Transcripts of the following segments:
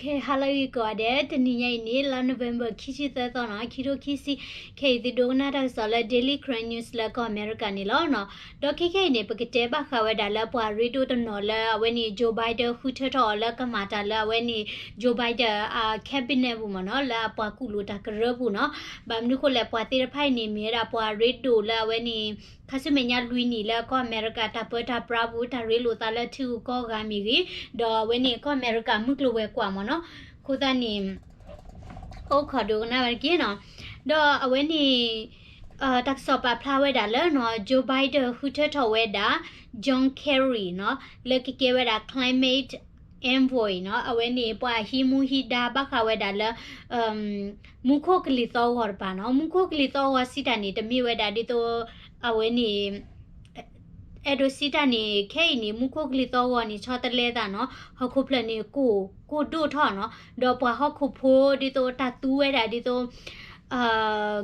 ကဲ ဟါလၢအဂ့ၤကိးဂၤဒဲး, တနံၤညါအံၤန့ၣ် လါ November ခံဆံသၢသီနီၤ, ခံထိခံဆံ, ခဲအံၤသုဒိကနၣ်တၢ်ကစီၣ်လၢ Daily Karen News လၢကီၢ်အမဲရကၤန့ၣ်လီၤနီၤ. ဒီးခဲခဲအံၤန့ၣ် ပကတဲဘၣ်ဃးဝဲဒၣ်လၢပှၤရ့ဒိၣ်တနီၤလၢအဝဲန့ၣ် Joe Biden ဃုထၢထီၣ်အီၤလၢကမၤတၢ်လၢအဝဲန့ၣ် Joe Biden အ cabinet ပူၤမ့ၢ်နီၤ, လၢအပှၤကူၣ်လိာ်တၢ်ကရၢပူၤနီၤ. ဘၣ်မနုၤဃိလဲၣ် ပှၤသ့ၣ်တဖၣ်အံၤန့ၣ် မ့ၢ်ဝဲဒၣ်ပှၤရ့ဒိၣ်လၢအဝဲန့ၣ် ခါဆူမဲာ်ညါလွံၢ်နံၣ်လၢကီၢ်အမဲရကၤတၢ်ပၢတၢ်ပြးပူၤ တၢ်ရ့လိာ်သးလၢထံဂုၤကီၢ်ဂၤမ့ၢ်ဂ့ၤ, ဒီးအဝဲန့ၣ်ကီၢ်အမဲရကၤမုၢ်ကျိၤဝဲၤကွာ်မ့ၢ်နီၤ. အဃိသတးန့ၣ် အိၣ်ခိးဒိကနၣ်ဝဲတက့ၢ်နီၤ. ဒီးအဝဲန့ၣ် တၢ်ကစီၣ်ပာ်ဖျါဝဲဒၣ်လၢနီၤ Joe Biden ဃုထၢထီၣ်ဝဲဒၣ် John Kerry နီၤ, လၢကကဲဝဲဒၣ် climate envoy နီၤ, အဝဲန့ၣ်ပှၤဟံးမူဟံးဒါဘၣ်ဃးဝဲဒၣ်လၢ မူခိၣ်ကလံၤသီဂီၤတပၤနီၤ. မူခိၣ်ကလံၤသီဂီၤစံးတၢ်န့ၣ် တမ့ၢ်ဝဲဒၣ်ဒ်သိး အဝဲန့ၣ် အဲၣ်ဒိးစံးတၢ်န့ၣ် ခဲအံၤန့ၣ် မူခိၣ်ကလံၤသီဂီၤန့ၣ် ဆီတလဲသးနီၤ, ဟီၣ်ခိၣ်ဖျၢၣ်န့ၣ် ကိၢ် ကိၢ်ဒိၣ်ထီၣ်နီၤ, ဒီးပှၤဟီၣ်ခိၣ်ဖိဒ်သိးတၢ်သူဝဲဒၣ်ဒ်သိး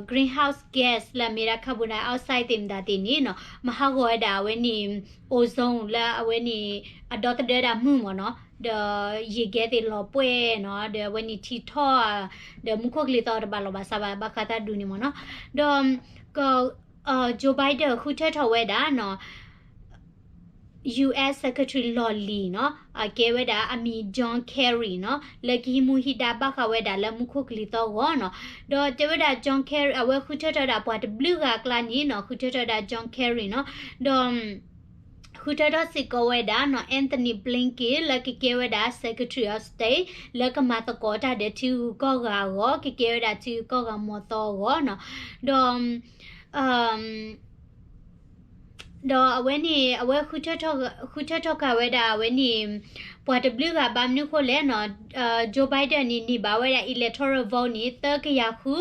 greenhouse gas လၢအမ့ၢ်ဒၣ် carbon dioxide သ့ၣ်မတၤသ့ၣ်န့ၣ်နီၤ, မၤဟးဂီၤဝဲဒၣ်အဝဲန့ၣ် ozone လၢအဝဲန့ၣ် အဒီသဒၢဒၣ်မုၢ်မ့ၢ်နီၤ, ဒီးယံာ်ကဲသ့ၣ်လီၤပှဲၢ်နီၤ, ဒီးအဝဲန့ၣ်ထံထီၣ်, ဒီးမူခိၣ်ကလံၤသီတဘၣ်လီၤဘၣ်စးဘၣ် ဘၣ်ဃးတၢ်ဒုးန့ၣ်မ့ၢ်နီၤ. ဒီး Joe Biden ဃုထၢထီၣ်ဝဲဒၣ်နီၤ US Secretary လီၢ်လံၤနီၤ, အကဲဝဲဒၣ်အမံၤ John Kerry နီၤ, လၢကဟံးမူဟံးဒါဘၣ်ဃးဝဲဒၣ်လၢမူခိၣ်ကလံၤသီဂီၤနီၤ. ဒီးတဲဝဲဒၣ် John Kerry အဝဲဃုထၢထီၣ်ဝဲဒၣ်ပှၤတဘျုးဂၤအကျါန့ၣ်နီၤ, ဃုထၢထီၣ်ဝဲဒၣ် John Kerry နီၤ, ဒီး ဃုထၢထီၣ်စ့ၢ်ကီးဝဲဒၣ်နီၤ Antony Blinken လၢကကဲဝဲဒၣ် Secretary of State လၢကမၤသကိးတၢ်ဒီးထံဂုၤကီၢ်ဂၤအဂီၢ်, ကကဲဝဲဒၣ်ထံဂုၤကီၢ်ဂၤမီၤသီအဂီၢ်နီၤ. ဒီး ဒီးအဝဲန့ၣ် အဝဲ ဃုထၢထီၣ်ကးဝဲဒၣ်အဝဲန့ၣ် ပှၤတဘျုးဂၤဘၣ်မနုၤဃိလဲၣ်နီၤ, Joe Biden န့ၣ် န့ၢ်ဘၣ်ဝဲဒၣ် electoral vote န့ၣ် သၢကယၤဃု,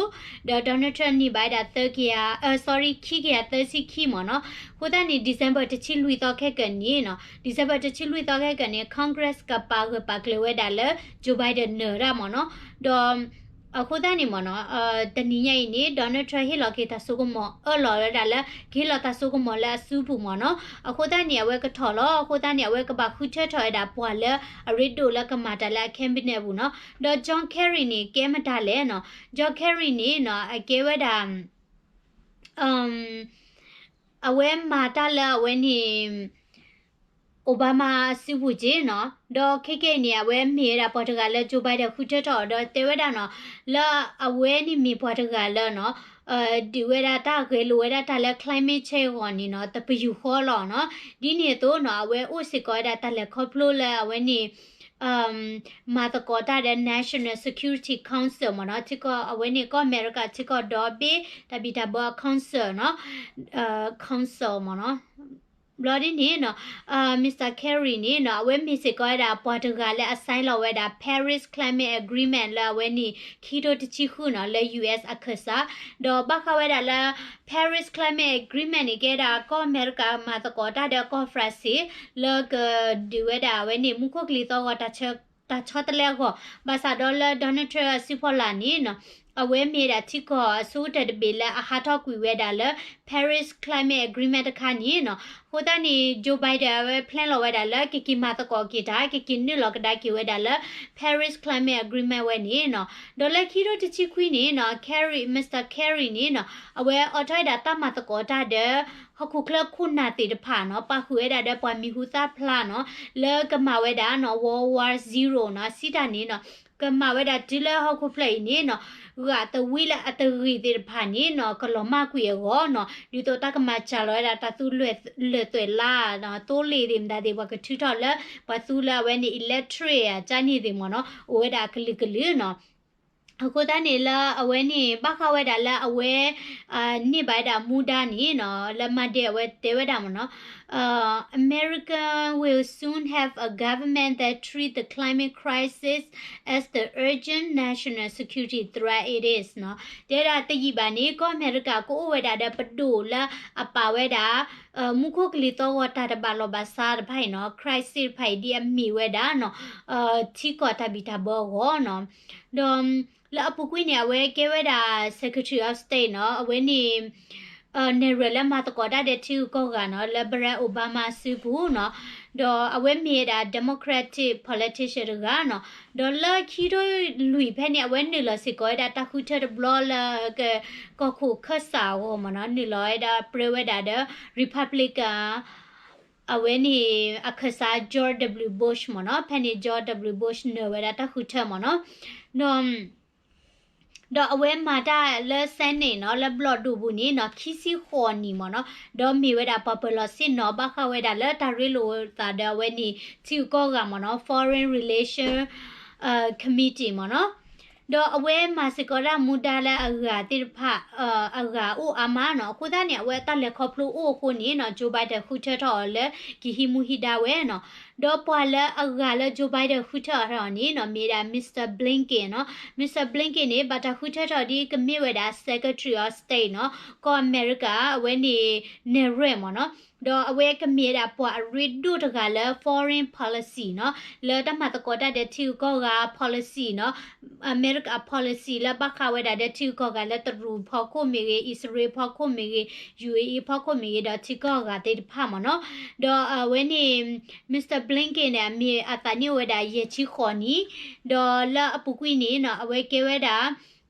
ဒီး Donald Trump န့ၢ်ဘၣ်ဝဲဒၣ်သၢကယၤ, sorry ခံကယၤသၢဆံခံမ့ၢ်နီၤ. အဃိသတးန့ၣ် December တဆံလွံၢ်သီခဲကနံၣ်နီၤ, December တဆံလွံၢ်သီခဲကနံၣ်န့ၣ် Congress ကပာ်ဂၢၢ်ပာ်ကျၢၤဝဲဒၣ်လၢ Joe Biden နၢၤတၢ်မ့ၢ်နီၤ. ဒီး အဃိသတးန့ၣ်မ့ၢ်နီၤ, တနံၤညါအံၤန့ၣ် Donald Trump ဟ့ၣ်လီၤက့ၤတၢ်စိကမီၤအၢၣ်လီၤဝဲဒၣ်လၢ ကဟ့ၣ်လီၤတၢ်စိကမီၤလၢအစုပူၤမ့ၢ်နီၤ. အဃိသတးန့ၣ် အဝဲကထီၣ်လီၤ, အဃိသတးန့ၣ် အဝဲကဘၣ်ဃုထၢထီၣ်ဝဲဒၣ်ပှၤလၢအရ့ဒိၣ်လၢကမၤတၢ်လၢအ cabinet ပူၤနီၤ. ဒီး John Kerry န့ၣ် ကဲမတၤလဲၣ်နီၤ, John Kerry န့ၣ်နီၤ အကဲဝဲဒၣ် အဝဲမၤတၢ်လၢအဝဲန့ၣ် Obama အစုပူၤက့နီၤ, ဒီးခဲကနံၣ်အံၤန့ၣ် အဝဲမ့ၢ်ဝဲဒၣ်ပှၤတဂၤလၢ Joe Biden ဃုထၢထီၣ်အီၤ ဒီးတဲဝဲဒၣ်နီၤ, လၢအဝဲန့ၣ်မ့ၢ်ပှၤတဂၤလၢနီၤ, ဒုးဝဲဒၣ်တၢ်ဂဲၤလိာ်ဝဲဒၣ်တၢ်လၢ climate change အဂီၢ်န့ၣ်နီၤ, တပယူာ်ဃီလီၤနီၤ. ဒ်န့ၣ်အသိးနီၤ အဝဲအိၣ်စ့ၢ်ကီးဝဲဒၣ်တၢ်လဲၤခီဖျိလၢအဝဲန့ၣ် မၤသကိးတၢ်ဒီး National Security Council မ့ၢ်နီၤ, ထံကီၢ်အဝဲန့ၣ်ကီၢ်အမဲရကၤထံကီၢ်ဒီဘ့ၣ်တၢ်ဘံၣ်တၢ်ဘၢအ council နီၤ, council မ့ၢ်နီၤ. ဘျီဒ်န့ၣ်နီၤ, Mister Kerry န့ၣ်နီၤ အဝဲမ့ၢ်စ့ၢ်ကီးဝဲဒၣ်ပှၤတဂၤလၢအ sign လီၤဝဲဒၣ် Paris Climate Agreement လၢအဝဲန့ၣ် ခံထိတဆံဃုနီၤ လၢ US အခၢၣ်စး, ဒီးဘၣ်ဃးဝဲဒၣ်လၢ Paris Climate Agreement န့ၣ် ကဲဒၣ်ကီၢ်အမဲရကၤမၤသကိးတၢ်ဒီးကီၢ် France လၢကဒုးဝဲဒၣ်အဝဲန့ၣ် မူခိၣ်ကလံၤသီၣ်ဂီၤ တၢ်ဆီတလဲအဂီၢ်, ဘၣ်ဆၣ်ဒီးလၢ Donald Trump အစုဖီလာ်န့ၣ်နီၤ, အဝဲမ့ၢ်ဝဲဒၣ်ထံကီၢ်အဆိကတၢၢ်တဘ့ၣ်လၢအဟးထီၣ်ကွံာ်ဝဲဒၣ်လၢ Paris Climate Agreement တခါန့ၣ်နီၤ. အဃိသတးန့ၣ် Joe Biden အဝဲ plan လီၤဝဲဒၣ်လၢ ကက့ၤမၤသကိးက့ၤတၢ်, ကက့ၤနုာ်လီၤကဒါက့ၤဝဲဒၣ်လၢ Paris Climate Agreement ဝဲန့ၣ်နီၤ. ဒီးလၢခံထိတဆံခွံန့ၣ်နီၤ Kerry, Mister Kerry န့ၣ်နီၤ အဝဲအိးထီၣ်ဝဲဒၣ်တၢ်မၤသကိးတၢ်ဒီး ဟီၣ်ခိၣ်ချၢခိၣ်နၢ်သ့ၣ်တဖၣ်နီၤ, ပာ်ဃုာ်ဝဲဒၣ်ဒီးပှၤမံၤဟူသၣ်ဖျါနီၤ, လၢကမၤဝဲဒၣ်နီၤ World War Zero နီၤ, စံးတၢ်န့ၣ်နီၤ, ကမၤဝဲဒၣ်တုၤလၢဟီၣ်ခိၣ်ဖျၢၣ်အံၤန့ၣ်နီၤ, ဂာ်သဝံလၢအတဂ့ၤသ့ၣ်တဖၣ်န့ၣ်နီၤ ကလီၤမၢ်ကွံာ်အဂီၢ်နီၤ, ဒ်သိးတၢ်ကမၤစှၤလီၤဝဲဒၣ်တၢ်သူလၢာ်သွဲၣ်လါနီၤ, သိလ့ၣ်သ့ၣ်မတၤသ့ၣ် ပှၤကထုးထီၣ်လၢ ပှၤသူလၢအဝဲန့ၣ် electric အကၠါန့ၣ်သ့ၣ်မ့ၢ်နီၤ, အိၣ်ဝဲဒၣ်အကလုာ်ကလုာ်နီၤ. အဃိသတးန့ၣ်လၢအဝဲန့ၣ် ဘၣ်ဃးဝဲဒၣ်လၢအဝဲ န့ၢ်ဘၣ်ဝဲဒၣ်မူဒါန့ၣ်နီၤ, လၢ Monday အဝဲတဲဝဲဒၣ်မ့ၢ်နီၤ, America will soon have a government that treats the climate crisis as the urgent national security threat it is နီၤ. တဲဒၣ်တယံာ်ဘၣ်န့ၣ် ကီၢ်အမဲရကၤကအိၣ်ဝဲဒၣ်ဒီးပဒိၣ်လၢအပာ်ဝဲဒၣ် မူခိၣ်ကလံၤသီၣ်ဂီၤတၢ်တဘၣ်လီၢ်ဘၣ်စးတဖၣ်အံၤနီၤ, crisis တဖၣ်အံၤဒ်အမ့ၢ်ဝဲဒၣ်နီၤ, ထံကီၢ်တၢ်ဘံၣ်တၢ်ဘၢအဂီၢ်နီၤ. ဒီးလၢအပူၤကွံာ်န့ၣ် အဝဲကဲဝဲဒၣ် Secretary of State နီၤ, အဝဲန့ၣ် နဲၣ်ရွဲၣ်လၢမၤသကိးတၢ်ဒီးထံဂုၤကီၢ်ဂၤနီၤ, လၢ Barack Obama စုပူၤနီၤ. ဒီးအဝဲမ့ၢ်ဝဲဒၣ် Democratic politician တဂၤနီၤ. ဒီးလၢခံကထိလွံၢ်ဖဲန့ၣ် အဝဲနုာ်လီၤစ့ၢ်ကီးဝဲဒၣ်တၢ်ဃုထၢတဘျီလၢ ကီၢ်ခိၣ်ခၢၣ်စးအဂီၢ်မ့ၢ်နီၤ, နုာ်လီၤဝဲဒၣ်ပြၢဝဲဒၣ်ဒီး Republican အဝဲန့ၣ် အခၢၣ်စး George W Bush မ့ၢ်နီၤ. ဖဲန့ၣ် George W Bush နုာ်ဝဲဒၣ်တၢ်ဃုထၢမ့ၢ်နီၤ. ဒီး ဒီးအဝဲမၤတၢ်လၢ Senate နီၤ, လၢဘျီၣ်ဒိၣ်ပူၤန့ၣ်နီၤ, ခံဆံဃိးနံၣ်မ့ၢ်နီၤ. ဒီးမ့ၢ်ဝဲဒၣ်ပှၤပၢၤလီၢ်ဆ့ၣ်နီၤ ဘၣ်ဃးဝဲဒၣ်လၢတၢ်ရ့လိာ်သးဒီးအဝဲန့ၣ် ထံဂုၤကီၢ်ဂၤမ့ၢ်နီၤ, Foreign Relation Committee မ့ၢ်နီၤ. ဒီးအဝဲမၤစ့ၢ်ကီးဒၣ်မူဒါလၢအဂၤသ့ၣ်တဖၣ် အဂၤအိၣ်အါမးနီၤ. အဃိသတးန့ၣ် အဝဲတၢ်လဲၤခီဖျိအိၣ်အဃိန့ၣ်နီၤ, Joe Biden ဃုထၢထီၣ်အီၤလၢကဟံးမူဟံးဒါဝဲနီၤ. ဒီးပှၤလၢအဂၤလၢ Joe Biden ဃုထၢအီၤထီၣ်န့ၣ်နီၤ, မ့ၢ်ဝဲဒၣ် Mister Blinken နီၤ. Mister Blinken န့ၣ် ဘၣ်တၢ်ဃုထၢထီၣ်ဒ်ကမ့ၢ်ဝဲဒၣ် Secretary of State နီၤ, ကီၢ်အမဲရကၤ အဝဲန့ၣ် နဲၣ်ရွဲၣ်မ့ၢ်နီၤ. ဒီးအဝဲကမ့ၢ်ဝဲဒၣ်ပှၤအရ့ဒိၣ်တဂၤလၢ foreign policy နီၤ, လၢတၢ်မၤသကိးတၢ်ဒီးထံဂုၤကီၢ်ဂၤ policy နီၤ, အမဲရကၤ policy လၢဘၣ်ဃးဝဲဒၣ်ဒီးထံဂုၤကီၢ်ဂၤလၢတရူးဖီခိၣ်မ့ၢ်ဂ့ၤ, အံၣ်စရ့လးဖီခိၣ်မ့ၢ်ဂ့ၤ, ယူဢေအ့ ဖီခိၣ်မ့ၢ်ဂ့ၤ, ဒီးထံကီၢ်အဂၤသ့ၣ်တဖၣ်မ့ၢ်နီၤ. ဒီးအဝဲန့ၣ် Mister Blinken န့ၣ် အမ့ၢ်အသးန့ၢ်အိၣ်ဝဲဒၣ်ယဲၢ်ဆံဃိးနံၣ်, ဒီးလၢအပူၤကွံာ်န့ၣ်နီၤ အဝဲကဲဝဲဒၣ်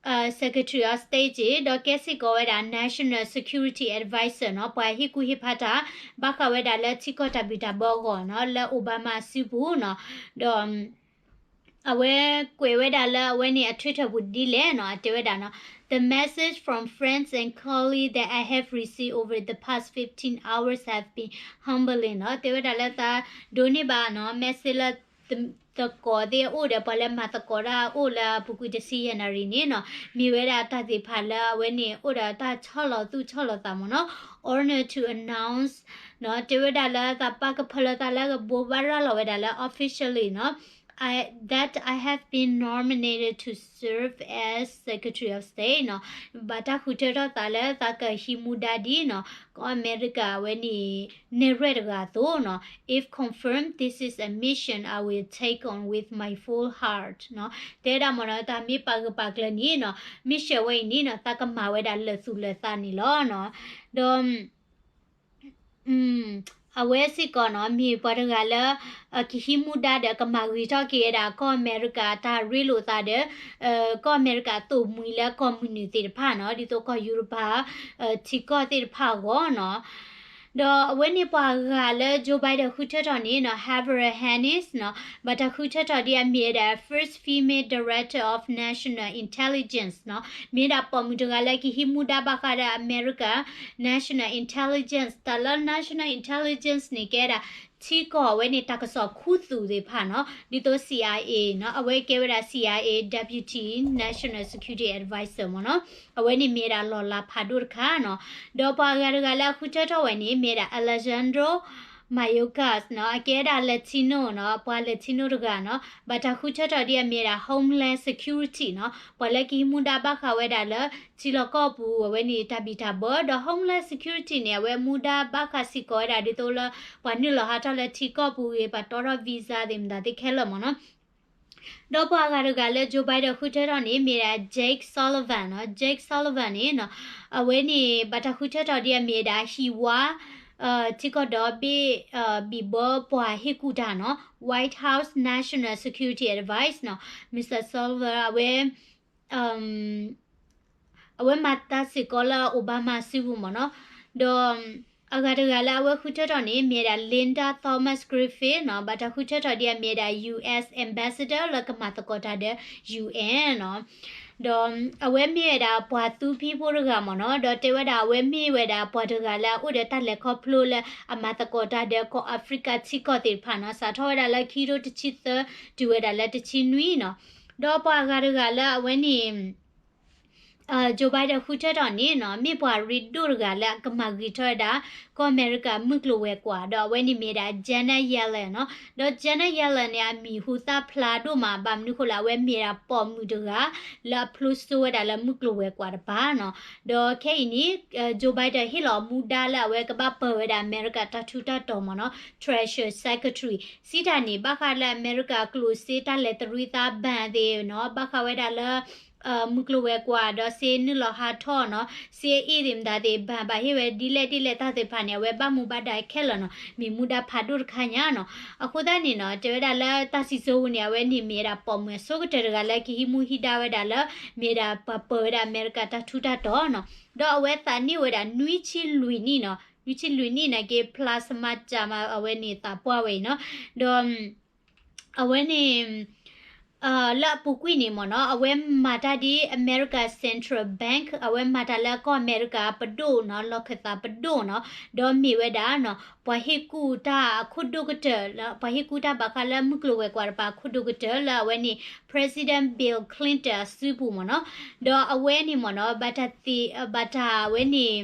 Secretary of State ဒီးကဲစ့ၢ်ကီးဝဲဒၣ် National Security Advisor နီၤ, ပှၤဟ့ၣ်ကူၣ်ဟ့ၣ်ဖးတၢ် ဘၣ်ဃးဝဲဒၣ်လၢထံကီၢ်တၢ်ဘံၣ်တၢ်ဘၢအဂီၢ်နီၤ, လၢ Obama စုပူၤနီၤ. ဒီး အဝဲကွဲးဝဲဒၣ်လၢအဝဲန့ၣ်အ Twitter ပူၤဒ်လဲၣ်နီၤ, အတဲဝဲဒၣ်နီၤ, The message from friends and colleagues that I have received over the past fifteen hours have been humbling နီၤ. တဲဝဲဒၣ်လၢသးဒိးန့ၢ်ဘၣ်နီၤ message လၢ သကိးသ့ၣ်အိၣ်ဒီးပှၤလၢမၤသကိးတၢ်အိၣ်လၢအပူၤကွံာ်တဆံယဲၢ်နၣ်ရံၣ်န့ၣ်နီၤ, မ့ၢ်ဝဲဒၣ်တၢ်သ့ၣ်တဖၣ်လၢအဝဲန့ၣ်အိၣ်ဒီးတၢ်ဆီၣ်လီၤသူၣ်ဆီၣ်လီၤသးမ့ၢ်နီၤ, honor to announce နီၤ, တဲဝဲဒၣ်လၢသးပာ်ကဖၢလၢသးလၢကဘိးဘၣ်ရၤလီၤဝဲဒၣ်လၢ officially နီၤ, I, that I have been nominated to serve as Secretary of State နီၤ, ဘၣ်တၢ်ဃုထၢထီၣ်သးလၢသးကဟံးမူဒါဒ်နီၤ, ကီၢ်အမဲရကၤအဝဲန့ၣ် နဲၣ်ရွဲၣ်တဂၤအသိးနီၤ, If confirmed, this is a mission I will take on with my full heart နီၤ, တဲဝဲဒၣ်မ့ၢ်နီၤ တၢ်မ့ၢ်ပာ်ဂၢၢ်ပာ်ကျၢၤန့ၣ်နီၤ, mission ဝဲအံၤန့ၣ်နီၤ သးကမၤဝဲဒၣ်လၢာ်သူၣ်လၢာ်သးန့ၣ်လီၤနီၤ. ဒီး အဝဲစ့ၢ်ကီးနီၤ မ့ၢ်ပှၤတဂၤလၢ ကဟံးမူဒါဒီးကမၤဂ့ၤထီၣ်က့ၤဝဲဒၣ်ကီၢ်အမဲရကၤတၢ်ရ့လိာ်သးဒီး ကီၢ်အမဲရကၤသိၣ်မှံၤလၢကီၢ်မုၢ်နုာ်သ့ၣ်တဖၣ်နီၤ, ဒ်သိးကီၢ်ယူရပၤ ထံကီၢ်သ့ၣ်တဖၣ်အဂီၢ်နီၤ. ဒီးအဝဲန့ၣ်ပှၤဂၤလၢ Joe Biden ဃုထၢထီၣ်န့ၣ်နီၤ Haveral Haines နီၤ, ဘၣ်တၢ်ဃုထၢထီၣ်ဒ်အမ့ၢ်ဝဲဒၣ် first female director of national intelligence နီၤ, မ့ၢ်ဒၣ်ပိာ်မုၣ်တဂၤလၢကဟံးမူဒါဘၣ်ဃးဒီးအမဲရကၤ national intelligence, တၢ်လၢ national intelligence န့ၣ် ကဲဒၣ် ထံကီၢ်အဝဲန့ၣ်တၢ်ကစီၣ်ခူသူၣ်သ့ၣ်တဖၣ်နီၤ, ဒ်သိး CIA နီၤ, အဝဲကဲဝဲဒၣ် CIA Deputy National Security Advisor မ့ၢ်နီၤ, အဝဲန့ၣ်မ့ၢ်ဒၣ်လီၤလးဖးဒိၣ်တခါနီၤ. ဒီးပှၤဂၤတဂၤလၢအဃုထၢထီၣ်ဝဲန့ၣ် မ့ၢ်ဒၣ် Alejandro Mayorkas နီၤ, အကဲဒၣ် Latino နီၤ, ပှၤ Latino တဂၤနီၤ, ဘၣ်တၢ်ဃုထၢထီၣ်ဒ်အမ့ၢ်ဒၣ် Homeland Security နီၤ, ပှၤလၢကဟံးမူဒါဘၣ်ဃးဝဲဒၣ်လၢ ထံလီၢ်ကီၢ်ပူၤအဝဲန့ၣ်တၢ်ဘံၣ်တၢ်ဘၢ, ဒီး Homeland Security န့ၣ် အဝဲမူဒါဘၣ်ဃးစ့ၢ်ကီးဝဲဒၣ်ဒ်သိးလၢ ပှၤနုာ်လီၤဟးထီၣ်လၢထံကီၢ်ပူၤဂ့ၤ ပှၤတီထီၣ် visa သ့ၣ်မတၤသ့ၣ်ခဲလၢာ်မ့ၢ်နီၤ. ဒီးပှၤဂၤတဂၤလၢ Joe Biden ဃုထၢထီၣ်န့ၣ် မ့ၢ်ဒၣ် Jake Sullivan နီၤ, Jake Sullivan န့ၣ်နီၤ, အဝဲန့ၣ် ဘၣ်တၢ်ဃုထၢထီၣ်ဒ်အမ့ၢ်ဒၣ် ဟံၣ်ဝါ ထံကီၢ်ဒီဘ့ၣ် ဘံၣ်ဘၢပှၤဟ့ၣ်ကူၣ်တၢ်နီၤ, White House National Security Advice နီၤ, Mister Sullivan အဝဲ အဝဲမၤတၢ်စ့ၢ်ကီးလၢ Obama စုပူၤမ့ၢ်နီၤ. ဒီးအဂၤတဂၤလၢအဝဲဃုထၢထီၣ်န့ၣ် မ့ၢ်ဒၣ် Linda Thomas-Greenfield နီၤ, ဘၣ်တၢ်ဃုထၢထီၣ်ဒ်အမ့ၢ်ဒၣ် U S Ambassador လၢကမၤသကိးတၢ်ဒီး U N နီၤ. ဒီးအဝဲမ့ၢ်ဝဲဒၣ်ပှၤသူဖံးဖိတဂၤမ့ၢ်နီၤ, ဒီးတဲဝဲဒၣ်အဝဲမ့ၢ်ဝဲဒၣ်ပှၤတဂၤလၢအအိၣ်ဒီးတၢ်လဲၤခီဖျိလၢအမၤသကိးတၢ်ဒီးကီၢ်အဖရံကၤထံကီၢ်သ့ၣ်တဖၣ်နီၤ, စးထီၣ်ဝဲဒၣ်လၢခံကထိတဆံသၢ တုၤဝဲဒၣ်လၢတဆံနွံနီၤ. ဒီးပှၤဂၤတဂၤလၢအဝဲန့ၣ် Joe Biden ဃုထၢထီၣ်န့ၣ်နီၤ, မ့ၢ်ပှၤရ့ဒိၣ်တဂၤလၢအကမၤဂ့ၤထီၣ်ဝဲဒၣ် ကီၢ်အမဲရကၤမုၢ်ကျိၤဝဲၤကွာ်, ဒီးအဝဲန့ၣ်မ့ၢ်ဒၣ် Janet Yellen နီၤ. ဒီး Janet Yellen န့ၣ် အမံၤဟူသၣ်ဖျါဒိၣ်မး ဘၣ်မနုၤဃိလၢအဝဲမ့ၢ်ဒၣ်ပိာ်မုၣ်တဂၤ လၢအဖျိစိဝဲဒၣ်လၢမုၢ်ကျိၤဝဲၤကွာ်တပၤနီၤ. ဒီးခဲအံၤန့ၣ် Joe Biden ဟ့ၣ်လီၤမူဒါလၢအဝဲကဘၣ်ပၢၤဝဲဒၣ်အမဲရကၤတၢ်ထူးတၢ်တီၤမ့ၢ်နီၤ, Treasury Secretary စံးတၢ်န့ၣ် ဘၣ်ဃးလၢအမဲရကၤကျိၣ်စ့တၢ်လဲၤတရံးသးဘဏ်သ့ၣ်နီၤ, ဘၣ်ဃးဝဲဒၣ်လၢ မုၢ်ကျိၤဝဲၤကွာ်ဒီးစ့နုာ်လီၤဟးထီၣ်နီၤ, စ့အအ့ၣ်သ့ၣ်မတၤသ့ၣ် ဘၣ်ဘၣ်ဟ့ၣ်ဝဲဒ်လဲၣ်ဒ်လဲၣ်တၢ်သ့ၣ်တဖၣ်န့ၣ် အဝဲဘၣ်မူဘၣ်ဒါခဲလၢာ်နီၤ, မ့ၢ်မူဒါဖးဒိၣ်တခါညါနီၤ. အဃိသတးန့ၣ်နီၤ တဲဝဲဒၣ်လၢတၢ်စံၣ်စိၤပူၤန့ၣ် အဝဲန့ၣ်မ့ၢ်ဝဲဒၣ်ပိာ်မုၣ်အဆိကတၢၢ်တဂၤလၢကဟံးမူဟံးဒါဝဲဒၣ်လၢ မ့ၢ်ဝဲဒၣ်ပှၤပၢၤဝဲဒၣ်အမဲရကၤတၢ်ထူးတၢ်တီၤနီၤ. ဒီးအဝဲသးန့ၢ်ဝဲဒၣ်နွံဆံလွံၢ်နံၣ်နီၤ, နွံဆံလွံၢ်နံၣ်နာ်က့ ဖျါစမါစၢ်မး အဝဲန့ၣ်သးပှၢ်ဝဲအံၤနီၤ. ဒီး အဝဲန့ၣ် လၢအပူၤကွံာ်န့ၣ်မ့ၢ်နီၤ အဝဲမၤတၢ်ဒ်အမဲရကၤ Central Bank အဝဲမၤတၢ်လၢကီၢ်အမဲရကၤပဒိၣ်နီၤ, လီၢ်ခၢၣ်သးပဒိၣ်နီၤ, ဒီးမ့ၢ်ဝဲဒၣ်နီၤ ပှၤဟ့ၣ်ကူၣ်တၢ်အခိၣ်ဒိၣ်ကတၢၢ်လၢ ပှၤဟ့ၣ်ကူၣ်တၢ်ဘၣ်ဃးလၢမုၢ်ကျိၤဝဲၤကွာ်တပၤအခိၣ်ဒိၣ်ကတၢၢ်လၢအဝဲန့ၣ် President Bill Clinton အစုပူၤမ့ၢ်နီၤ. ဒီးအဝဲန့ၣ်မ့ၢ်နီၤ ဘၣ်တၢ်သ့ ဘၣ်တၢ်ဝဲန့ၣ်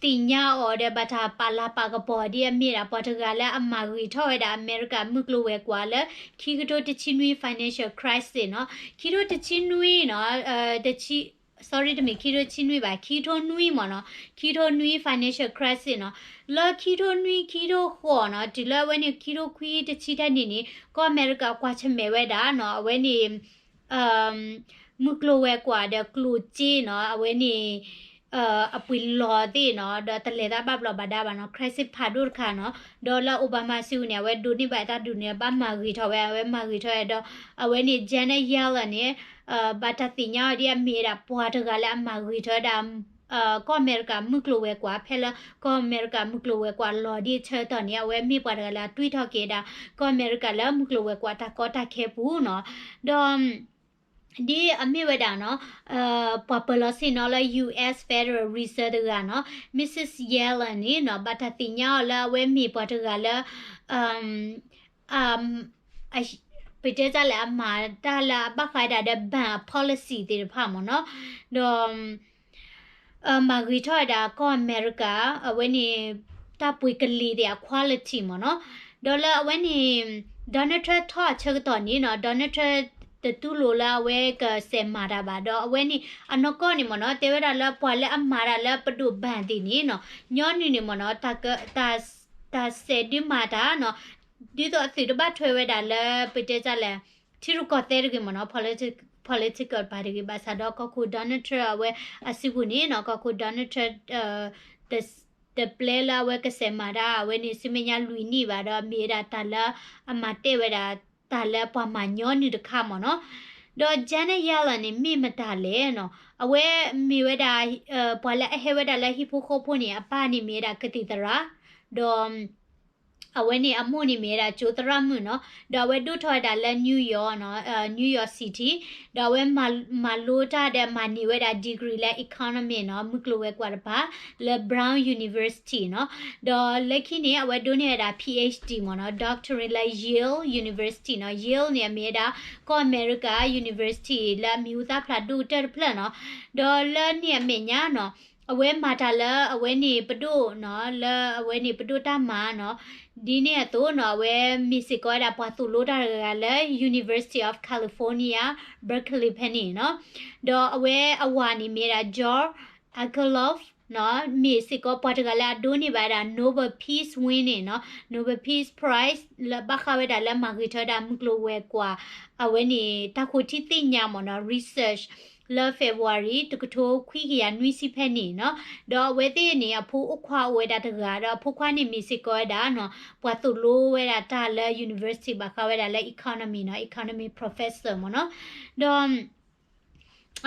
သ့ၣ်ညါအီၤဒီးဘၣ်တၢ်ပာ်လၤပာ်ကပီၤဒ်အမ့ၢ်ဒၣ်ပှၤတဂၤလၢအမၤဂ့ၤထီၣ်ဝဲဒၣ်အမဲရကၤမုၢ်ကျိၤဝဲၤကွာ်လၢ ခံကထိတဆံနွံ financial crisis နီၤ, ခံကထိတဆံနွံနီၤ, တဆံ sorry တမ့ၢ်ခံကထိတဆံနွံဘၣ်, ခံကထိနွံမ့ၢ်နီၤ, ခံကထိနွံ financial crisis နီၤ, လၢခံကထိနွံ ခံကထိဃိးနီၤ တုၤလၢအဝဲန့ၣ် ခံကထိခွံတဆံထဲန့ၣ်န့ၣ် ကီၢ်အမဲရကၤကွၢ်ဆၢၣ်မဲာ်ဝဲဒၣ်နီၤ အဝဲန့ၣ် မုၢ်ကျိၤဝဲၤကွာ်ဒီးကျိၣ်စ့နီၤ အဝဲန့ၣ် အပှ့ၤလီၤသ့ၣ်နီၤ ဒီးတလဲၤတၢ်ဘၣ်ဘျီးဘၣ်ဒါဘၣ်နီၤ crisis ဖးဒိၣ်တခါနီၤ. ဒီးလၢ Obama စုပူၤန့ၣ် အဝဲဒိးန့ၢ်ဘၣ်တၢ်ဒုးန့ၣ် ဘၣ်မၤဂ့ၤထီၣ်ဝဲ အဝဲမၤဂ့ၤထီၣ်ဝဲဒီး အဝဲန့ၣ် Janet Yellen န့ၣ် ဘၣ်တၢ်သ့ၣ်ညါအီၤဒ်အမ့ၢ်ဝဲဒၣ်ပှၤတဂၤလၢအမၤဂ့ၤထီၣ်ဝဲဒၣ် ကီၢ်အမဲရကၤမုၢ်ကျိၤဝဲၤကွာ် ဖဲလၢကီၢ်အမဲရကၤမုၢ်ကျိၤဝဲၤကွာ်လီၤဒ်အဆၢကတီၢ်န့ၣ် အဝဲမ့ၢ်ပှၤတဂၤလၢအတွံၢ်ထီၣ်က့ၤဒၣ် ကီၢ်အမဲရကၤလၢမုၢ်ကျိၤဝဲၤကွာ်တၢ်ကီတၢ်ခဲပူၤနီၤ. ဒီး ဒ်အမ့ၢ်ဝဲဒၣ်နီၤ ပှၤပၢၤလီၢ်ဆ့ၣ်နီၤလၢ U S Federal Reserve တဂၤနီၤ Missus Yellen န့ၣ်နီၤ ဘၣ်တၢ်သ့ၣ်ညါအီၤလၢအဝဲမ့ၢ်ပှၤတဂၤလၢ ပတဲတၢ်လဲၣ် အမၤတၢ်လၢအဘၣ်ဃးဒၣ်ဒီး ဘဏ်အ policy သ့ၣ်တဖၣ်မ့ၢ်နီၤ, ဒီး မၤဂ့ၤထီၣ်ဝဲဒၣ်ကီၢ်အမဲရကၤ အဝဲန့ၣ် တၢ်ပှ့ၤကလံၤသ့ၣ်အ quality မ့ၢ်နီၤ, ဒီးလၢအဝဲန့ၣ် Donald Trump ထီၣ်အဆၢကတီၢ်န့ၣ်နီၤ Donald Trump တတူၢ်လိာ်လၢအဝဲကစဲးမၤတၢ်ဘၣ် ဒီးအဝဲန့ၣ် အနီၢ်ကီၢ်န့ၣ်မ့ၢ်နီၤ တဲဝဲဒၣ်လၢပှၤလၢအမၤတၢ်လၢပဒိၣ်ဘၣ်သ့ၣ်န့ၣ်နီၤ ညီနုၢ်န့ၣ်မ့ၢ်နီၤ တၢ်စဲးဒုးမၤတၢ်နီၤ ဒ်သိးအသုးတဘၣ်ထွဲဝဲဒၣ်လၢ ပတဲတၢ်လဲၣ် ထံရူၢ်ကီၢ်သဲးတဂ့ၤမ့ၢ်နီၤ political တပၤတဂ့ၤ ဘၣ်ဆၣ်ဒီးကီၢ်ခိၣ် Donald Trump အဝဲအစုပူၤန့ၣ်နီၤ ကီၢ်ခိၣ် Donald Trump တပျဲလၢအဝဲကစဲးမၤတၢ် အဝဲန့ၣ်ဆူမဲာ်ညါလွံၢ်နံၣ်ဘၣ်ဒီး မ့ၢ်ဝဲဒၣ်တၢ်လၢအမၤတဲာ်ဝဲဒၣ် တၢ်လၢပှၤမၤညီနုၢ်တခါမ့ၢ်နီၤ, ဒီး Janet Yellen န့ၣ် မ့ၢ်မတၤလဲၣ်နီၤ အဝဲမ့ၢ်ဝဲဒၣ် ပှၤလၢအဟဲဝဲဒၣ်လၢဟံၣ်ဖိဃီဖိန့ၣ် အပၢ်န့ၣ်မ့ၢ်ဝဲဒၣ်ကသံၣ်သရၣ် ဒီး အဝဲန့ၣ်အမိၢ်န့ၣ်မ့ၢ်ဝဲဒၣ်ကၠိသရၣ်မုၣ်နီၤ, ဒီးအဝဲဒိၣ်ထီၣ်ဝဲဒၣ်လၢ New York နီၤ, New York City, ဒီးအဝဲမၤလိတၢ်ဒီးမၤန့ၢ်ဝဲဒၣ် degree လၢ economy နီၤ, မုၢ်ကျိၤဝဲၤကွာ်တပၤ လၢ Brown University နီၤ, ဒီးလၢခံန့ၣ် အဝဲဒိးန့ၢ်ဝဲဒၣ် PhD မ့ၢ်နီၤ, doctorate လၢ Yale University နီၤ, Yale န့ၣ်အမ့ၢ်ဝဲဒၣ် ကီၢ်အမဲရကၤ university လၢအမံၤဟူသၣ်ဖျါဒိၣ်ကတၢၢ်တဖျၢၣ်နီၤ, ဒီးလၢန့ၣ်အမဲာ်ညါနီၤ အဝဲမၤတၢ်လၢအဝဲန့ၣ်ပဒိၣ်နီၤ, လၢအဝဲန့ၣ်ပဒိၣ်တၢ်မၤနီၤ, ဒ်န့ၣ်အသိးနီၤ အဝဲမ့ၢ်စ့ၢ်ကီးဝဲဒၣ်ပှၤသိၣ်လိတၢ်တဂၤလၢ University of California, Berkeley ဖဲန့ၣ်နီၤ, ဒီးအဝဲအဝၤန့ၣ်မ့ၢ်ဝဲဒၣ် George Akerlof နီၤ, မ့ၢ်စ့ၢ်ကီးပှၤတဂၤလၢအဒိးန့ၢ်ဘၣ်ဝဲဒၣ် Nobel Peace Winning နီၤ, Nobel Peace Prize လၢဘၣ်ဃးဝဲဒၣ်လၢမၤဂ့ၤထီၣ်ဝဲဒၣ်မုၢ်ကျိၤဝဲၤကွာ် အဝဲန့ၣ်တၢ်ဃိထံသ့ၣ်ညါမ့ၢ်နီၤ research လၢ February တကထိခွံကယၤနွံဆံဖဲန့ၣ်နီၤ, ဒီးအဝဲသ့ၣ်န့ၣ် အဖိအိၣ်ခွါအိၣ်ဝဲဒၣ်တဂၤ ဒီးအဖိခွါန့ၣ်မ့ၢ်စ့ၢ်ကီးဝဲဒၣ်နီၤ ပှၤသိၣ်လိဝဲဒၣ်တၢ်လၢ university ဘၣ်ဃးဝဲဒၣ်လၢ economy နီၤ, economy professor မ့ၢ်နီၤ, ဒီး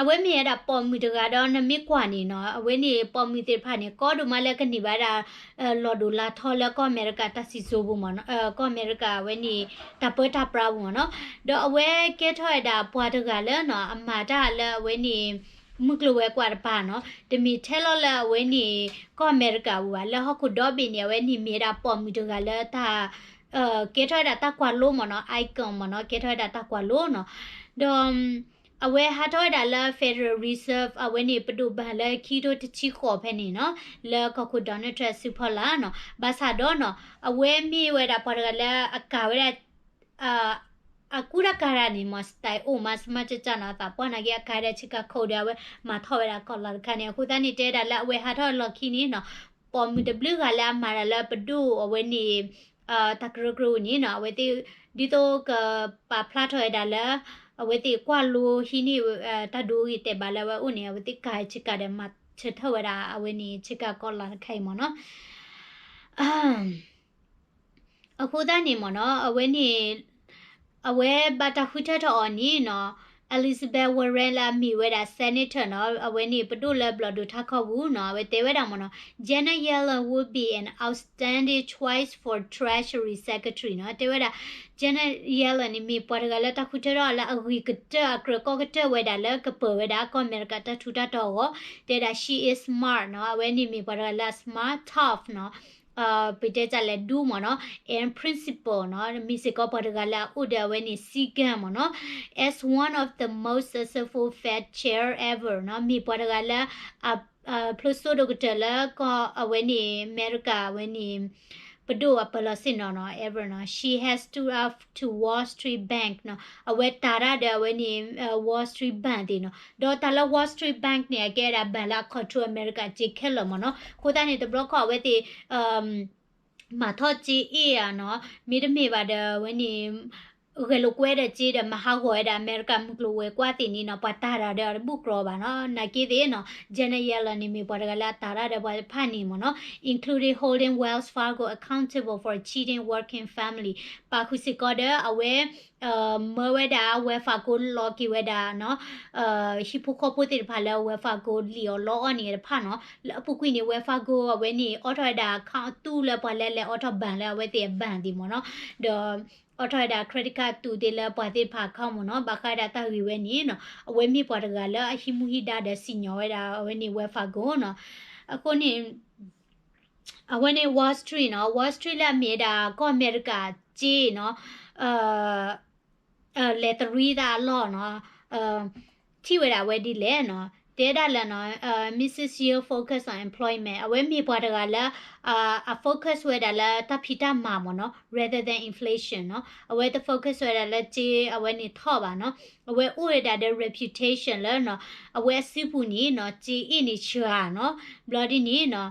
အဝဲမ့ၢ်ဝဲဒၣ်ပိာ်မုၣ်တဂၤဒီးနမ့ၢ်ကွၢ်န့ၣ်နီၤ အဝဲန့ၣ်ပိာ်မုၣ်သ့ၣ်တဖၣ်န့ၣ် ကီဒိၣ်မးလၢကန့ၢ်ဘၣ်ဝဲဒၣ် လီၢ်ဒိၣ်လီၢ်ထီလၢကီၢ်အမဲရကၤတၢ်စံၣ်စိၤပူၤမ့ၢ်နီၤ, ကီၢ်အမဲရကၤအဝဲန့ၣ် တၢ်ပၢတၢ်ပြးပူၤမ့ၢ်နီၤ, ဒီးအဝဲကဲထီၣ်ဝဲဒၣ်ပှၤတဂၤလၢနီၤ အမၤတၢ်လၢအဝဲန့ၣ် မုၢ်ကျိၤဝဲၤကွာ်တပၤနီၤ, တမ့ၢ်ထဲလီၤလၢအဝဲန့ၣ် ကီၢ်အမဲရကၤပူၤဘၣ် လၢဟီၣ်ခိၣ်ဒီဘ့ၣ်န့ၣ် အဝဲန့ၣ်မ့ၢ်ဝဲဒၣ်ပိာ်မုၣ်တဂၤလၢတၢ် ကဲထီၣ်ဝဲဒၣ်တၢ်ကွၢ်လိမ့ၢ်နီၤ, icon မ့ၢ်နီၤ, ကဲထီၣ်ဝဲဒၣ်တၢ်ကွၢ်လိနီၤ, ဒီး အဝဲဟးထီၣ်ဝဲဒၣ်လၢ Federal Reserve အဝဲန့ၣ်ပဒိၣ်ဘၣ်လၢခံကထိတဆံဃိးဖဲန့ၣ်နီၤ, လၢကီၢ်ခိၣ် Donald Trump စုဖီလာ်နီၤ, ဘၣ်ဆၣ်ဒီးနီၤ အဝဲမ့ၢ်ဝဲဒၣ်ပှၤတဂၤလၢအကၤဝဲဒၣ် အကူတၢ်ကၤတၢ်န့ၣ်မ့ၢ် style အိၣ်မး စမးကၢ်ကၢ်နီၤ, အသးပှၢ်နာ်က့ အကၤဝဲဒၣ် Chicago ဒီးအဝဲမၤထီၣ်ဝဲဒၣ်ကီၢ်လီၤတခါန့ၣ်, အဃိသတးန့ၣ် တဲဒၣ်လၢအဝဲဟးထီၣ်လီၢ်ခံန့ၣ်နီၤ, ပိာ်မုၣ်တဘျုးဂၤလၢအမၤတၢ်လၢပဒိၣ်အဝဲန့ၣ် တၢ်ကရၢကရိန့ၣ်နီၤ, အဝဲသ့ၣ် ဒ်သိးကပာ်ဖျါထီၣ်ဝဲဒၣ်လၢ အဝဲသ့ၣ်ကွၢ်လိဟံးန့ၢ် တၢ်ဒိဂ့ၤတဲာ်ဘၣ်လၢအဝဲအိၣ်န့ၣ် အဝဲသ့ၣ်ကၤဆ့ကၤဒီးမၤဆၢထၢၣ်ဝဲဒၣ် အဝဲန့ၣ်ဆ့ကၤကီးလၢ်တခါအံၤမ့ၢ်နီၤ. အဃိသတးန့ၣ်မ့ၢ်နီၤ အဝဲန့ၣ် အဝဲဘၣ်တၢ်ဃုထၢထီၣ်အီၤန့ၣ်နီၤ Elizabeth Warren လၢအမ့ၢ်ဝဲဒၣ် Senator နီၤ အဝဲန့ၣ်ပဒိၣ်လၢဘျီၣ်ဒိၣ်ထးခီပူၤနီၤ အဝဲတဲဝဲဒၣ်မ့ၢ်နီၤ Janet Yellen would be an outstanding choice for Treasury Secretary နီၤ တဲဝဲဒၣ် Janet Yellen န့ၣ် မ့ၢ်ပှၤတဂၤလၢတၢ်ဃုထၢထီၣ်လၢအဂ့ၤကတၢၢ်အကြၢးကီကတၢၢ်ဝဲဒၣ်လၢကပၢၤဝဲဒၣ်ကီၢ်အမဲရကၤတၢ်ထူးတၢ်တီၤအဂီၢ် တဲဝဲဒၣ် she is smart နီၤ အဝဲန့ၣ်မ့ၢ်ပှၤတဂၤလၢအ smart tough နီၤ ပတဲတၢ်လဲၤဒူမ့ၢ်နီၤ and principled နီၤ မ့ၢ်စ့ၢ်ကီးပှၤတဂၤလၢအအိၣ်ဒီးအဝဲန့ၣ် စည်းကမ်းမ့ၢ်နီၤ as one of the most successful Fed chair ever နီၤ မ့ၢ်ပှၤတဂၤလၢ ဖျိစိဒိၣ်ကတၢၢ်လၢကီၢ်အဝဲန့ၣ် အမဲရကၤအဝဲန့ၣ် ပဒိၣ်အပၢၤလီၤဆ့ၣ်နီၤနီၤ ever နီၤ she has stood up to Wall Street Bank နီၤ အဝဲတၤတၢ်ဒီးအဝဲန့ၣ် Wall Street Bank သ့ၣ်နီၤ ဒီးတၢ်လၢ Wall Street Bank န့ၣ် အကဲဒၣ် bank လၢအ control အမဲရကၤစ့ခဲလၢာ်မ့ၢ်နီၤ အဃိသတးန့ၣ် တဘျီခီၣ်အဝဲသ့ၣ် မၤထီၣ်စ့အ့ၣ်ဧါနီၤ မ့တမ့ၢ်ဘၣ်ဒီးအဝဲန့ၣ် ဂဲၤလိာ်ကွဲဒီးစ့ဒီးမၤဟးဂီၤဝဲဒၣ်အမဲရကၤမုၢ်ကျိၤဝဲၤကွာ်သ့ၣ်န့ၣ်နီၤ ပှၤတၤတၢ်ဒီးအီၤတဘူၣ်ကြီဘၣ်နီၤ နာ်က့သ့ၣ်နီၤ Janet Yellen န့ၣ် မ့ၢ်ပှၤတဂၤလၢအတၤတၢ်ဒီးပှၤတဖၣ်န့ၣ်မ့ၢ်နီၤ including holding Wells Fargo accountable for cheating working family ပာ်ဃုာ်စ့ၢ်ကီးဒီးအဝဲ မၢဝဲဒၣ် Wells Fargo လီၤက့ၤဝဲဒၣ်နီၤ ဟံၣ်ဖိဃီဖိသ့ၣ်တဖၣ်လၢ Wells Fargo လံၣ်အီၣ်လီအီၣ်န့ၣ်တဖၣ်နီၤ လၢအပူၤကွံာ်န့ၣ် Wells Fargo အဝဲန့ၣ် အိးထီၣ်ဝဲဒၣ် account အသူၣ်လၢပှၤလၢလဲၤအိးထီၣ် bank လၢအဝဲသ့ၣ်အ bank သ့ၣ်မ့ၢ်နီၤ ဒီး အိးထီၣ်ဝဲဒၣ် credit card အသူၣ်သ့ၣ်လၢပှၤသ့ၣ်တဖၣ် account မ့ၢ်နီၤ ဘၣ်ဃးဝဲဒၣ်တၢ်ဂ့ၢ်ဝဲန့ၣ်နီၤ အဝဲမ့ၢ်ပှၤတဂၤလၢအဟံးမူဟံးဒါဒီးစံၣ်ညီၣ်ဝဲဒၣ် အဝဲန့ၣ် Wells Fargo နီၤ အဃိန့ၣ် အဝဲန့ၣ် Wall Street နီၤ Wall Street လၢအမ့ၢ်ဝဲဒၣ်ကီၢ်အမဲရကၤစ့နီၤ လဲၤတရံးသးအလီၢ်နီၤ ထံၣ်ဝဲဒၣ်အဝဲဒ်လဲၣ်နီၤ တဲဒၣ်လၢနီၤ Missus Yellen focus on employment အဝဲမ့ၢ်ပှၤတဂၤလၢ အ focus ဝဲဒၣ်လၢတၢ်ဖံးတၢ်မၤမ့ၢ်နီၤ rather than inflation နီၤ အဝဲတ focus ဝဲဒၣ်လၢစ့အဝဲန့ၣ်ထီၣ်ဘၣ်နီၤ အဝဲအိၣ်ဝဲဒၣ်ဒီး reputation လၢနီၤ အဝဲအစုပူၤန့ၣ်နီၤ စ့အ့ၣ်န့ၣ်ဆှၤနီၤ ဘျီဒ်န့ၣ်နီၤ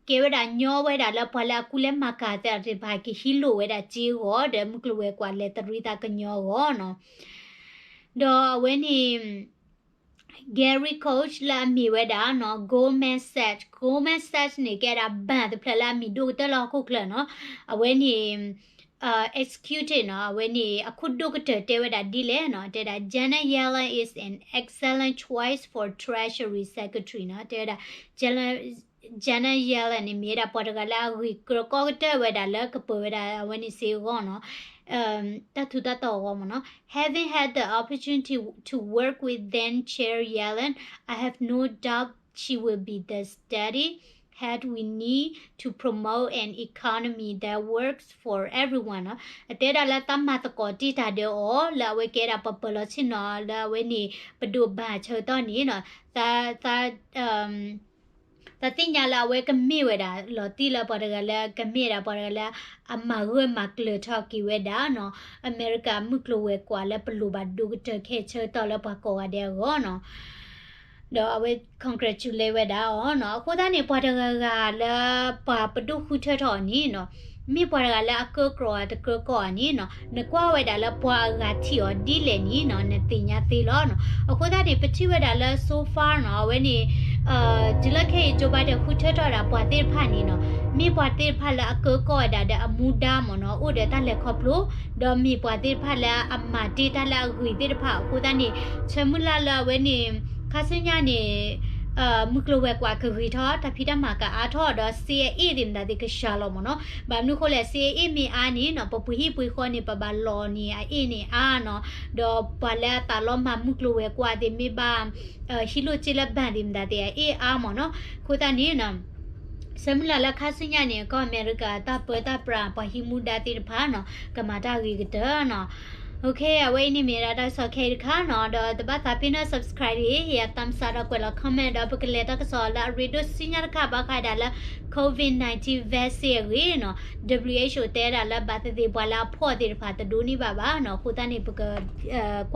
ကဲဝဲဒၣ်ညီဝဲဒၣ်လၢပှၤလၢအကူလဲၤမၤကၤသ့ၣ်တဖၣ် ကဟံးလိာ်ဝဲဒၣ်စ့အဂီၢ် ဒီးမုၢ်ကျိၤဝဲၤကွာ်လဲၤတရံးသးကညီအဂီၢ်နီၤ ဒီးအဝဲန့ၣ် Gary Koch လၢအမ့ၢ်ဝဲဒၣ်နီၤ Goldman Sachs Goldman Sachs န့ၣ် ကဲဒၣ် bank တဖျၢၣ်လၢအမံၤဒိၣ်ကတၢၢ်လၢဟီၣ်ခိၣ်ချၢနီၤ အဝဲန့ၣ် executive နီၤ အဝဲန့ၣ် အခိၣ်ဒိၣ်ကတၢၢ်တဲဝဲဒၣ်ဒ်လဲၣ်နီၤ တဲဒၣ် Janet Yellen is an excellent choice for Treasury Secretary နီၤ တဲဝဲဒၣ် Janet Yellen န့ၣ် မ့ၢ်ဝဲဒၣ်ပှၤတဂၤလၢအဂ့ၤကီကတၢၢ်ဝဲဒၣ်လၢကပၢၤဝဲဒၣ်အဝဲန့ၣ်စ့အဂီၢ်နီၤ တၢ်ထူးတၢ်တီၤအဂီၢ်မ့ၢ်နီၤ Having had the opportunity to work with then Chair Yellen, I have no doubt she will be the steady hand we need to promote an economy that works for everyone နီၤ အတဲဒၣ်လၢသးမၤသကိးတ့ၢ်တၢ်ဒီးအီၤ လၢအဝဲကဲဒၣ်ပှၤပၢၤလီၤဆ့ၣ်နီၤ လၢအဝဲန့ၣ် ပဒိၣ်ဘၣ်ဆၢကတီၢ်န့ၣ်နီၤ သး သး သးသ့ၣ်ညါလၢအဝဲကမ့ၢ်ဝဲဒၣ် လီၤတံၢ်လၢပှၤတဂၤလၢကမ့ၢ်ဝဲဒၣ်ပှၤတဂၤလၢ အမၤဂၢၢ်မၤကျၢၤထီၣ်က့ၤဝဲဒၣ်နီၤ အမဲရကၤမုၢ်ကျိၤဝဲၤကွာ်လၢပလိၣ်ဘၣ်ဒိၣ်ကတၢၢ်ခဲဆၢကတီၢ်လၢပှၤကိးဂၤဒဲးအဂီၢ်နီၤ ဒီးအဝဲ congratulate ဝဲဒၣ်အီၤနီၤ အဃိသတးန့ၣ် ပှၤတဂၤဂၤလၢပှၤပဒိၣ်ဃုထၢထီၣ်အီၤန့ၣ်နီၤ မ့ၢ်ပှၤတဂၤလၢအကၢကီၢ်တကၢကီၢ်ဧါန့ၣ်နီၤ နကွၢ်ဝဲဒၣ်လၢပှၤအဂၤထံၣ်အီၤဒ်လဲၣ်န့ၣ်နီၤ နသ့ၣ်ညါသ့လီၤနီၤ အဃိသတးန့ၣ် ပထံၣ်ဝဲဒၣ်လၢ so far နီၤ အဝဲန့ၣ် တုၤလၢခဲအံၤ Joe Biden ဃုထၢထီၣ်ဝဲဒၣ်ပှၤသ့ၣ်တဖၣ်န့ၣ်နီၤ မ့ၢ်ပှၤသ့ၣ်တဖၣ်လၢအကၢကီၢ်ဝဲဒၣ်ဒီးအမူဒါမ့ၢ်နီၤ အိၣ်ဒီးတၢ်လဲၤခီဖျိ ဒီးမ့ၢ်ပှၤသ့ၣ်တဖၣ်လၢအမၤတ့ၢ်တၢ်လၢအဂ့ၤသ့ၣ်တဖၣ်အဃိသတးန့ၣ် ဆၢမုၢ်လၢ်လၢအဝဲန့ၣ် ခါဆူညါန့ၣ် မုၢ်ကျိၤဝဲၤကွာ်ကဂ့ၤထီၣ် တၢ်ဖံးတၢ်မၤကအါထီၣ် ဒီးစ့အအ့ၣ်သ့ၣ်မတၤသ့ၣ်ကစှၤလီၤမ့ၢ်နီၤ. ဘၣ်မနုၤဃိလဲၣ် စ့အအ့ၣ်မ့ၢ်အါန့ၣ်နီၤ ပပှ့ၤဟံၣ်ပှ့ၤဃီန့ၣ် ပဘၣ်လီၤန့ၣ် အအ့ၣ်န့ၣ်အါနီၤ. ဒီးပှၤလၢအသးလီမၤမုၢ်ကျိၤဝဲၤကွာ်သ့ၣ်မ့ၢ်ဘၣ် ဟံးလိၢ်စ့လၢ bank သ့ၣ်မတၤသ့ၣ် အအ့ၣ်အါမ့ၢ်နီၤ. အဃိသတးန့ၣ်နီၤ ဆၢမုၢ်လၢ်လၢခါဆူညါန့ၣ် ကီၢ်အမဲရကၤတၢ်ပၢတၢ်ပြး ပှၤဟံးမူဒါသ့ၣ်တဖၣ်နီၤ ကမၤတၢ်ဂ့ၤကတၢၢ်နီၤ. Okay အဝဲအံၤန့ၣ်မ့ၢ်ဒၣ်တၢ်ကစီၣ်ခဲအံၤတခါနီၤ. ဒီးတဘၣ်သးပ့ၤနီၣ် subscribe တဂ့ၤ ယၤ thumbs up ဒီးကွဲးလီၤ comment ဒီးပကလဲၤတၢ်ကစီၣ်လၢအရ့ဒိၣ်ဆူညါတခါ ဘၣ်ဃးဒၣ်လၢ COVID nineteen vaccine အဂ့ၢ်နီၤ. W H O တဲဒၣ်လၢဘၣ်သ့ၣ်သ့ၣ်ပှၤလၢအဖှီၣ်သ့ၣ်တဖၣ်တဒိးန့ၢ်ဘၣ်ဘၣ်နီၤ. အဃိသတးန့ၣ် ပက